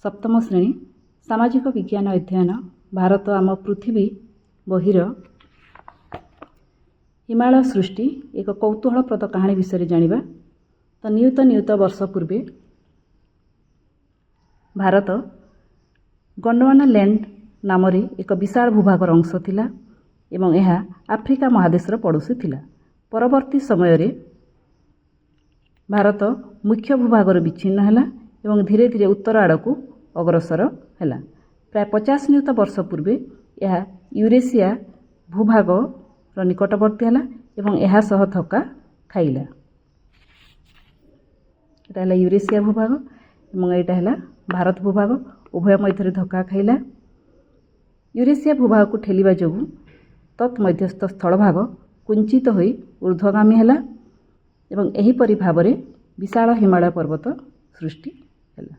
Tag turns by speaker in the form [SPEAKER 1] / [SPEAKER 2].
[SPEAKER 1] ସପ୍ତମ ଶ୍ରେଣୀ ସାମାଜିକ ବିଜ୍ଞାନ ଅଧ୍ୟୟନ ଭାରତ ଆମ ପୃଥିବୀ ବହିର ହିମାଳୟ ସୃଷ୍ଟି ଏକ କୌତୂହଳପ୍ରଦ କାହାଣୀ ବିଷୟରେ ଜାଣିବା। ତ ନିୟୁତ ନିୟୁତ ବର୍ଷ ପୂର୍ବେ ଭାରତ ଗଣ୍ଡୱାନା ଲ୍ୟାଣ୍ଡ ନାମରେ ଏକ ବିଶାଳ ଭୂଭାଗର ଅଂଶ ଥିଲା ଏବଂ ଏହା ଆଫ୍ରିକା ମହାଦେଶର ପଡ଼ୋଶୀ ଥିଲା। ପରବର୍ତ୍ତୀ ସମୟରେ ଭାରତ ମୁଖ୍ୟ ଭୂଭାଗରୁ ବିଚ୍ଛିନ୍ନ ହେଲା ଏବଂ ଧୀରେ ଧୀରେ ଉତ୍ତର ଆଡ଼କୁ ଅଗ୍ରସର ହେଲା। ପ୍ରାୟ 50 ନିୟୁତ ବର୍ଷ ପୂର୍ବେ ଏହା ୟୁରେସିଆ ଭୂଭାଗର ନିକଟବର୍ତ୍ତୀ ହେଲା ଏବଂ ଏହା ସହ ଧକ୍କା ଖାଇଲା। ଏଇଟା ହେଲା ୟୁରେସିଆ ଭୂଭାଗ ଏବଂ ଏଇଟା ହେଲା ଭାରତ ଭୂଭାଗ। ଉଭୟ ମଧ୍ୟରେ ଧକ୍କା ଖାଇଲା। ୟୁରେସିଆ ଭୂଭାଗକୁ ଠେଲିବା ଯୋଗୁଁ ତତ୍ ମଧ୍ୟସ୍ଥ ସ୍ଥଳଭାଗ କୁଞ୍ଚିତ ହୋଇ ଉର୍ଦ୍ଧ୍ୱଗାମୀ ହେଲା ଏବଂ ଏହିପରି ଭାବରେ ବିଶାଳ ହିମାଳୟ ପର୍ବତ ସୃଷ୍ଟି ହେଲା।